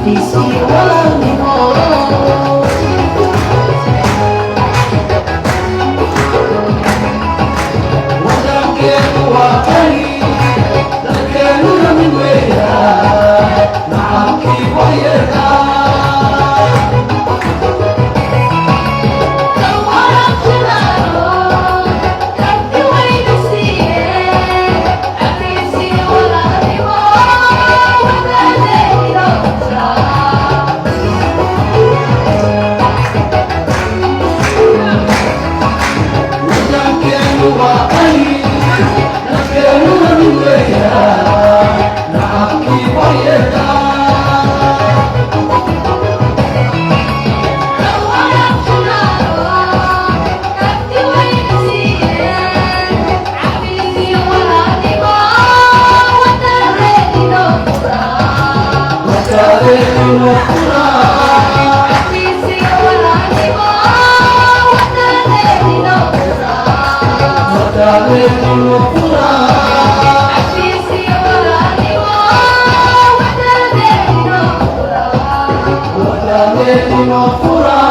Cafiis iyo walaalnimo. Waddankeenu waa qani, dalkeenuna mid weeyaan, nacabkii waayeelkaa. Karti wayna siiyeen, cafiis iyo walaalnimo, wadadeedino furaa. Waddankeenu waa qani, dalkeenuna mid weeyaan, nacabkii waayeelkaa. Karti wayna siiyeen, cafiis iyo walaalnimo, wadadeedino furaa. Wadadeedino furaa. Cafiis iyo walaalnimo, wadadeedino furaa. Wadadeedino furaa. Cafiis iyo walaalnimo, wadadeedino furaa. Wadadeedino furaa.